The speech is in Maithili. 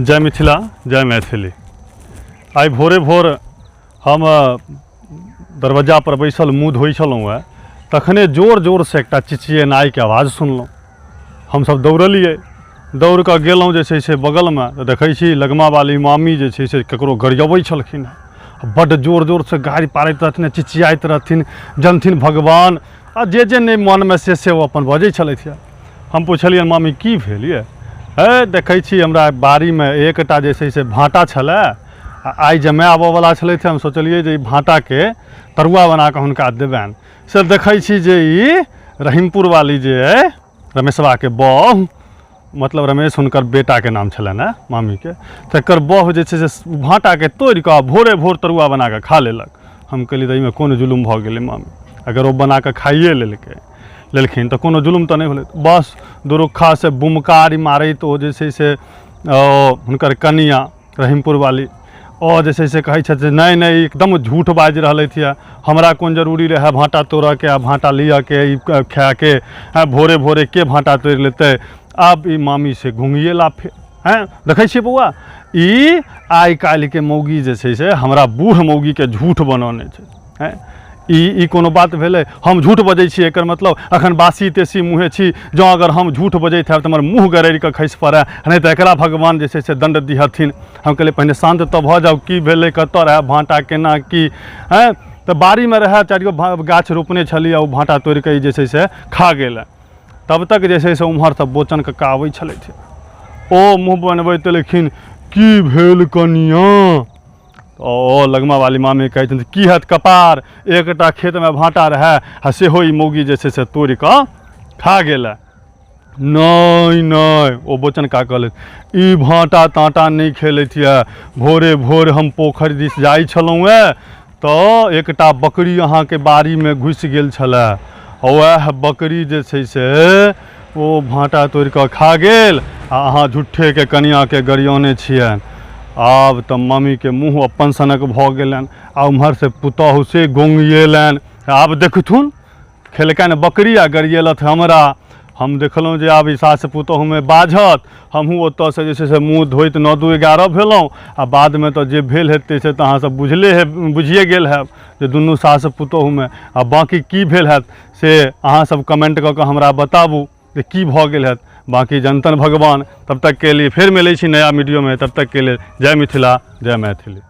जय मिथिला जय मैथिली। आइ भोरे भोर हम दरवज्जापर बैसल मुँह धोइ छलहुँ हेँ, तखने जोर जोरसँ एकटा चिचिएनाइके आवाज सुनलहुँ। हमसभ दौड़लियै, दौड़ कऽ गेलहुँ जे छै से बगलमे, तऽ देखै छी लगमावाली मामी जे छै से ककरो गरियबै छलखिन हेँ। बड्ड जोर जोरसँ गारि पाड़ैत रहथिन, चिचियाइत रहथिन, जनथिन भगवान, आ जे जे नहि मनमे से से ओ अपन बजै छलथि हेँ। हम पुछलियनि, मामी की भेल यऽ? हे देखै छी हमरा बाड़ीमे एकटा जे छै से भाँटा छलए, आ आइ जमाए आबयवला छलथि, हम सोचलियै जे ई भाँटाके तरुआ बना कऽ हुनका देबनि। से देखै छी जे ई रहीमपुरवाली जे अइ रमेशबाके बहु, मतलब रमेश हुनकर बेटाके नाम छलनि हेँ मामीके, तकर बहु जे छै से भाँटाके तोड़ि कऽ भोरे भोर तरुआ बना कऽ खा लेलक। हम कहलियै तऽ एहिमे कोन जुलुम भऽ गेलै मामी? अगर ओ बना कऽ खाइए लेलकै लेलखिन तऽ कोनो जुलुम तऽ नहि भेलै। बस दुरुक्खासँ बुमकारी मारैत ओ जे छै से हुनकर कनिआँ रहीमपुरवाली ओ जे छै से कहै छथि जे नहि नहि एकदम झूठ बाजि रहलथि यऽ, हमरा कोन जरूरी रहए भाँटा तोड़ऽके आ भाँटा लिअके, ई खायके, भोरे भोरे के भाँटा तोड़ि लेतै? आब ई मामी से घुँघिएला फेर। हँ देखै छियै बौआ, ई आइ काल्हिके मौगी जे छै से हमरा बूढ़ मौगीके झूठ बनौने छै। हँ ई कोनो बात भेलै? हम झूठ बजै छी एकर मतलब अखन बासी तेसी मुँहे छी, जँ अगर हम झूठ बजैत हैब तऽ हमर मुँह गरड़ि कऽ खसि पड़ए, नहि तऽ एकरा भगवान जे छै से दण्ड दिहथिन। हम कहलियै पहिने शान्त तऽ भऽ जाउ, की भेलै, कतऽ रहए भाँटा, केना की? हँ तऽ बाड़ीमे रहए, 4 गो गाछ रोपने छलियै, ओ भाँटा तोड़ि कऽ ई जे छै से खा गेल। तब तक जे छै से ओम्हरसँ बोचन कक्का अबै छलथि, ओ मुँह बनबैत एलखिन, की भेल कनिआँ? ओ लगमावाली मामी कहै छथिन, की हैत कपार, एकटा खेतमे भाँटा रहए आ सेहो ई मौगी जे छै से तोड़ि कऽ खा गेल। नहि नहि, ओ बोचन का कहलथि, ई भाँटा ताँटा नहि खेलथि यऽ, भोरे भोर हम पोखरि दिस जाइ छलहुँ हेँ तऽ एकटा बकरी अहाँके बाड़ीमे घुसि गेल छलए, वएह बकरी जे छै से ओ भाँटा तोड़ि कऽ खा गेल आ अहाँ झूठेके कनिआँके गरियौने छियनि। आब तऽ मम्मीके मुँह अपन सनक भऽ गेलनि आ ओम्हरसँ पुतहु से गोङ्गिएलनि, आब देखथुन खेलकनि बकरी आ गरिएलथि हमरा। हम देखलहुँ जे आब ई सास पुतहुमे बाझत, हमहूँ ओतऽसँ जे छै से मुँह धोइत 9 2 11 भेलहुँ, आ बादमे तऽ जे भेल हेतै से तऽ अहाँसभ बुझले हे बुझिए गेल हैब जे दुनू सास पुतहुमे, आ बाँकी की भेल हैत से अहाँसभ कमेन्ट कऽ कऽ हमरा बताबू जे की भऽ गेल हैत। बाँकी जनतन भगवान। तब तकके लिए फेर मिलै छी नया वीडियोमे, तब तकके लेल जय मिथिला जय मैथिली।